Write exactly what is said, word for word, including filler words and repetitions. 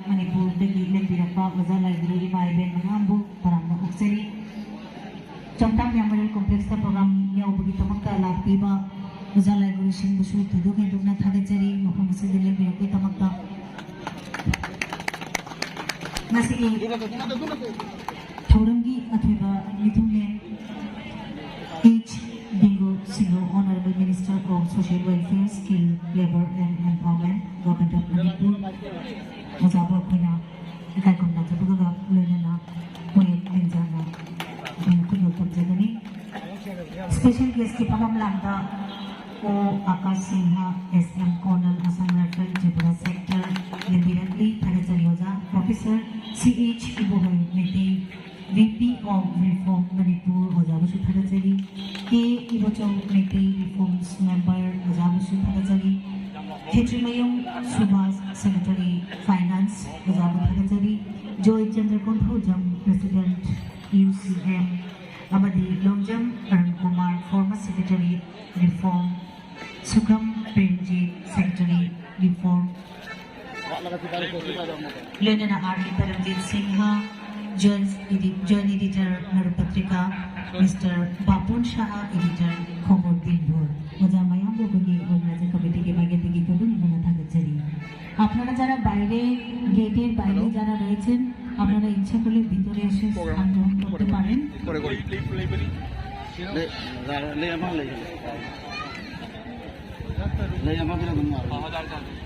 ꯃꯅꯤꯄꯨꯔꯗꯒꯤ ꯂꯦꯡꯕꯤꯔꯛꯄ ꯑꯣꯖꯥ ꯂꯥꯏꯒꯨꯔꯨ ꯏꯃꯥ ꯏꯕꯦꯟ ꯃꯌꯥꯝꯕꯨ ꯇꯔꯥꯝꯅ ꯑꯣꯛꯆꯔꯤ꯫ ꯆꯣꯡꯊꯥꯝ ꯃꯦꯃꯣꯔꯤꯌꯦꯜ ꯀꯣꯝꯄ꯭ꯂꯦꯛꯁꯇ ꯄ꯭ꯔꯣꯒ꯭ꯔꯥꯝ ꯌꯥꯎꯕꯒꯤꯗꯃꯛꯇ ꯂꯥꯛꯄꯤꯕ ꯑꯣꯖꯥ ꯂꯥꯏꯒꯨꯔꯨꯁꯤꯡꯕꯨꯁꯨ ꯊꯣꯏꯗꯣꯛ ꯍꯦꯟꯗꯣꯛꯅ ꯊꯥꯒꯠꯆꯔꯤ꯫ ꯃꯐꯝ ꯑꯁꯤꯗ ꯂꯦꯡꯕꯤꯔꯛꯄꯒꯤꯗꯃꯛꯇ꯫ ꯉꯁꯤꯒꯤ ꯊꯧꯔꯝꯒꯤ ꯑꯊꯣꯏꯕ ꯃꯤꯊꯨꯡꯂꯦꯟ H. Bingu Singhu, Honorable Minister of Social Welfare, Skill, Labour and Empowerment, Government of Manipur, ꯑꯣꯖꯥꯕꯨ ꯑꯩꯈꯣꯏꯅ ꯏꯀꯥꯏ ꯈꯨꯝꯅꯖꯕꯒ ꯂꯣꯏꯅꯅ ꯃꯣꯏ ꯂꯦꯡꯖꯅ ꯑꯩꯈꯣꯏꯅ ꯈꯨꯗꯣꯜ ꯇꯝꯖꯒꯅꯤ꯫ Special guest ꯀꯤ ꯐꯝꯐꯝ ꯂꯥꯡꯗ ꯑꯣ Akash Singh, S M Colonel, Assam Rifle, Tripura Sector, ꯂꯦꯡꯕꯤꯔꯛꯂꯤ꯫ ꯊꯥꯒꯠꯆꯔꯤ ꯑꯣꯖꯥ꯫ Professor C H ꯏꯕꯣꯍꯜ, Meitei, V P of Reform Manipur, ꯑꯣꯖꯥꯕꯨꯁꯨ ꯊꯥꯒꯠꯆꯔꯤ꯫ K Ibochou, Meitei Reforms Member, ꯑꯣꯖꯥꯕꯨꯁꯨ ꯊꯥꯒꯠꯆꯔꯤ꯫ ꯈꯦꯇ꯭ꯔꯤꯃꯌꯨꯝ ꯁꯨꯕꯥꯁ, Secretary Finance, ꯑꯣꯖꯥꯕꯨ ꯊꯥꯒꯠꯆꯔꯤ꯫ ꯖꯣꯏ Chandra Konthoujam, President U C M, ꯑꯃꯗꯤ Longjam Arun Kumar, former Secretary Reform, ꯁꯨꯈ꯭ꯔꯝ Premjit, Secretary Reform, ꯂꯣꯏꯅꯅ R K ꯇꯔꯟꯖꯤꯠ Singh, Joint Edi-, Joint Editor ꯅꯔꯨ Patrika, Mister ꯕꯥꯄꯨꯟ Shah, Editor ꯈꯣꯡꯕꯣꯔ ꯗꯤꯟꯕꯨꯔ꯫ ꯑꯣꯖꯥ ꯃꯌꯥꯝꯕꯨ ꯑꯩꯈꯣꯏꯒꯤ Organizing Committee ꯒꯤ ꯃꯥꯏꯀꯩꯗꯒꯤ ꯊꯣꯏꯗꯣꯛ ꯍꯦꯟꯗꯣꯛꯅ ꯊꯥꯒꯠꯆꯔꯤ꯫ আপনারা যারা বাইরে, গেটের বাইরে যারা রয়েছেন, আপনারা ইচ্ছা করলে ভিতরে এসে স্থান গ্রহণ করতে পারেন। লে, লে, লে, আমার লে, লে। লে, আমার লে, আমার লে।